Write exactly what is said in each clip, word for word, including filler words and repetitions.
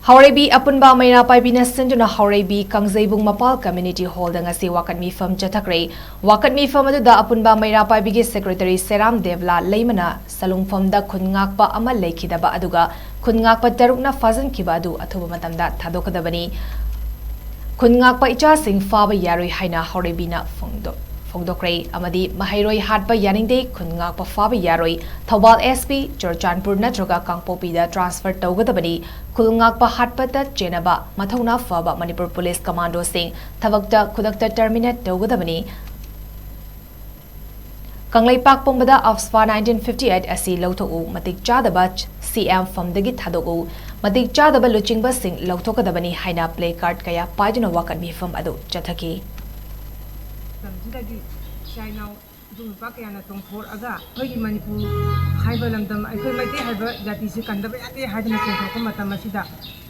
ꯍꯥꯎꯔꯩꯕꯤ ꯑꯄꯨꯟꯕ ꯃꯩꯔꯥ ꯄꯥꯏꯕꯤꯅ ꯁꯤꯟꯗꯨꯅ ꯍꯥꯎꯔꯩꯕꯤ ꯀꯥꯡꯖꯩꯕꯨꯡ ꯃꯄꯥꯜ ꯀꯝꯃ꯭ꯌꯨꯅꯤꯇꯤ ꯍꯣꯜꯗ ꯉꯁꯤ ꯋꯥꯀꯠ ꯃꯤꯐꯝ ꯆꯠꯊꯈ꯭ꯔꯦ꯫ ꯋꯥꯀꯠ ꯃꯤꯐꯝ ꯑꯗꯨꯗ ꯑꯄꯨꯟꯕ ꯃꯩꯔꯥ ꯄꯥꯏꯕꯤꯒꯤ ꯁꯦꯀ꯭ꯔꯦꯇꯔꯤ ꯁꯦꯔꯥꯝ ꯗꯦꯕꯂꯥ ꯂꯩꯃꯅ ꯁꯂꯨꯡꯐꯝꯗ ꯈꯨꯟ ꯉꯥꯛꯄ ꯑꯃ ꯂꯩꯈꯤꯗꯕ ꯑꯗꯨꯒ ꯈꯨꯟ ꯉꯥꯛꯄ ꯇꯔꯨꯛꯅ ꯐꯥꯖꯤꯟꯈꯤꯕ ꯑꯗꯨ ꯑꯊꯨꯕ ꯃꯇꯝꯗ ꯊꯥꯗꯣꯛꯀꯗꯕꯅꯤ꯫ ꯈꯨꯟ ꯉꯥꯛꯄ ꯏꯆꯥꯁꯤꯡ ꯐꯥꯕ ꯌꯥꯔꯣꯏ ꯍꯥꯏꯅ ꯍꯥꯎꯔꯩꯕꯤꯅ ꯐꯣꯡꯗꯣꯛ-, ꯐꯣꯡꯗꯣꯛꯈ꯭ꯔꯦ ꯑꯃꯗꯤ ꯃꯍꯩꯔꯣꯏ ꯍꯥꯠꯄ ꯌꯥꯅꯤꯡꯗꯦ, ꯈꯨꯟ ꯉꯥꯛꯄ ꯐꯥꯕ ꯌꯥꯔꯣꯏ, ꯊꯧꯕꯥꯜ ꯑꯦꯁ ꯄꯤ, ꯆꯨꯔꯆꯥꯟꯄꯨꯔ ꯅꯠꯇ꯭ꯔꯒ ꯀꯥꯡꯄꯣꯛꯄꯤꯗ ꯇ꯭ꯔꯥꯟꯁꯐꯔ ꯇꯧꯒꯗꯕꯅꯤ, ꯈꯨꯜ ꯉꯥꯛꯄ ꯍꯥꯠꯄꯗ ꯆꯦꯟꯅꯕ ꯃꯊꯧꯅꯥ ꯐꯕ ꯃꯅꯤꯄꯨꯔ ꯄꯨꯂꯤꯁ ꯀꯃꯥꯟꯗꯣꯁꯤꯡ ꯊꯕꯛꯇ ꯈꯨꯗꯛꯇ ꯇꯔꯃꯤꯅꯦꯠ ꯇꯧꯒꯗꯕꯅꯤ꯫ ꯀꯪꯂꯩꯄꯥꯛ ꯄꯨꯝꯕꯗ ꯑꯐꯁ꯭ꯄꯥ nineteen fifty eight ꯑꯁꯤ ꯂꯧꯊꯣꯛꯎ, ꯃꯇꯤꯛ ꯆꯥꯗꯕ ꯁꯤ ꯑꯦꯝ ꯐꯝꯗꯒꯤ ꯊꯥꯗꯣꯛꯎ, ꯃꯇꯤꯛ ꯆꯥꯗꯕ ꯂꯨꯆꯤꯡꯕꯁꯤꯡ ꯂꯧꯊꯣꯛꯀꯗꯕꯅꯤ ꯍꯥꯏꯅ ꯄ꯭ꯂꯦ ꯀꯥꯔꯗ ꯀꯌꯥ ꯄꯥꯏꯗꯨꯅ ꯋꯥꯀꯠ ꯃꯤꯐꯝ ꯑꯗꯨ ꯆꯠꯊꯈꯤ꯫ ꯃꯇꯝꯁꯤꯗꯒꯤ ꯏꯆꯥ ꯏꯅꯥꯎ ꯏꯕꯨꯡ ꯏꯄ꯭ꯋꯥ ꯀꯌꯥꯅ ꯆꯣꯡꯊꯣꯔꯛꯑꯒ ꯑꯩꯈꯣꯏꯒꯤ ꯃꯅꯤꯄꯨꯔ ꯍꯥꯏꯕ ꯂꯝꯗꯝ, ꯑꯩꯈꯣꯏ ꯃꯩꯇꯩ ꯍꯥꯏꯕ ꯖꯥꯇꯤꯁꯤ ꯀꯟꯗꯕ ꯌꯥꯗꯦ ꯍꯥꯏꯗꯅ ꯆꯣꯡꯊꯣꯔꯛꯄ ꯃꯇꯝ ꯑꯁꯤꯗ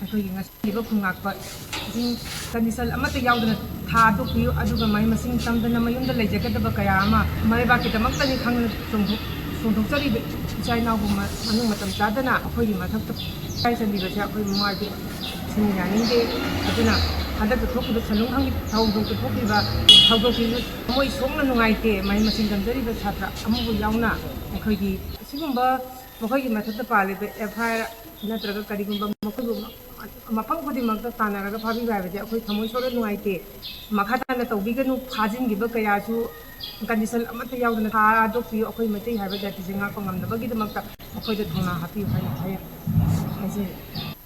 ꯑꯩꯈꯣꯏꯒꯤ ꯉꯁꯤ ꯂꯩꯔꯤꯕ ꯈꯨꯟꯉꯥꯛꯄꯁꯤꯡ ꯀꯟꯗꯤꯁꯟ ꯑꯃꯠꯇ ꯌꯥꯎꯗꯅ ꯊꯥꯗꯣꯛꯄꯤꯌꯨ, ꯑꯗꯨꯒ ꯃꯍꯩ ꯃꯁꯤꯡ ꯇꯝꯗꯅ ꯃꯌꯨꯝꯗ ꯂꯩꯖꯒꯗꯕ ꯀꯌꯥ ꯑꯃ ꯃꯔꯩꯕꯥꯛꯀꯤꯗꯃꯛꯇꯅꯤ ꯈꯪꯅ ꯆꯣꯡꯊꯣꯛ-, ꯆꯣꯡꯊꯣꯛꯆꯔꯤꯕ ꯏꯆꯥ ꯏꯅꯥꯎꯕꯨ ꯃ-, ꯃꯅꯨꯡ ꯃꯇꯝ ꯆꯥꯗꯅ ꯑꯩꯈꯣꯏꯒꯤ ꯃꯊꯛꯇ ꯏꯀꯥꯏ ꯆꯟꯕꯤꯕꯁꯦ ꯑꯩꯈꯣꯏ ꯃꯃꯥꯒꯤ ꯁꯤꯡꯅ ꯌꯥꯅꯤꯡꯗꯦ꯫ ꯑꯗꯨꯅ ꯍꯟꯗꯛꯇ ꯊꯣꯛꯈꯤꯕ ꯁꯂꯨꯡ ꯍꯪꯉꯤ ꯊꯧꯗꯣꯛꯇ ꯊꯣꯛꯈꯤꯕ ꯊꯧꯗꯣꯛꯁꯤꯁꯨ ꯊꯃꯣꯏ ꯁꯣꯛꯅ ꯅꯨꯡꯉꯥꯏꯇꯦ꯫ ꯃꯍꯩ ꯃꯁꯤꯡ ꯇꯝꯖꯔꯤꯕ ꯁꯥꯇ꯭ꯔ ꯑꯃꯕꯨ ꯌꯥꯎꯅ ꯑꯩꯈꯣꯏꯒꯤ ꯑꯁꯤꯒꯨꯝꯕ ꯃꯈꯣꯏꯒꯤ ꯃꯊꯛꯇ ꯄꯥꯜꯂꯤꯕ ꯑꯦꯐ ꯑꯥꯏ ꯑꯥꯔ ꯅꯠꯇ꯭ꯔꯒ ꯀꯔꯤꯒꯨꯝꯕ ꯃꯈꯣꯏꯕꯨ ꯃꯐꯝ ꯈꯨꯗꯤꯡꯃꯛꯇ ꯇꯥꯟꯅꯔꯒ ꯐꯥꯕꯤꯕ ꯍꯥꯏꯕꯁꯦ ꯑꯩꯈꯣꯏ ꯊꯃꯣꯏ ꯁꯣꯛꯅ ꯅꯨꯡꯉꯥꯏꯇꯦ꯫ ꯃꯈꯥ ꯇꯥꯅ ꯇꯧꯕꯤꯒꯅꯨ꯫ ꯐꯥꯖꯤꯟꯈꯤꯕ ꯀꯌꯥꯁꯨ ꯀꯟꯗꯤꯁꯟ ꯑꯃꯠꯇ ꯌꯥꯎꯗꯅ ꯊꯥꯗꯣꯛꯄꯤꯌꯨ꯫ ꯑꯩꯈꯣꯏ ꯃꯩꯇꯩ ꯍꯥꯏꯕ ꯖꯥꯇꯤꯁꯦ ꯉꯥꯛꯄ ꯉꯝꯅꯕꯒꯤꯗꯃꯛꯇ ꯃꯈꯣꯏꯗ ꯊꯧꯅꯥ ꯍꯥꯞꯄꯤꯌꯨ ꯍꯥꯏꯅ ꯍꯥꯏ-, ꯍꯥꯏꯖꯔꯤ꯫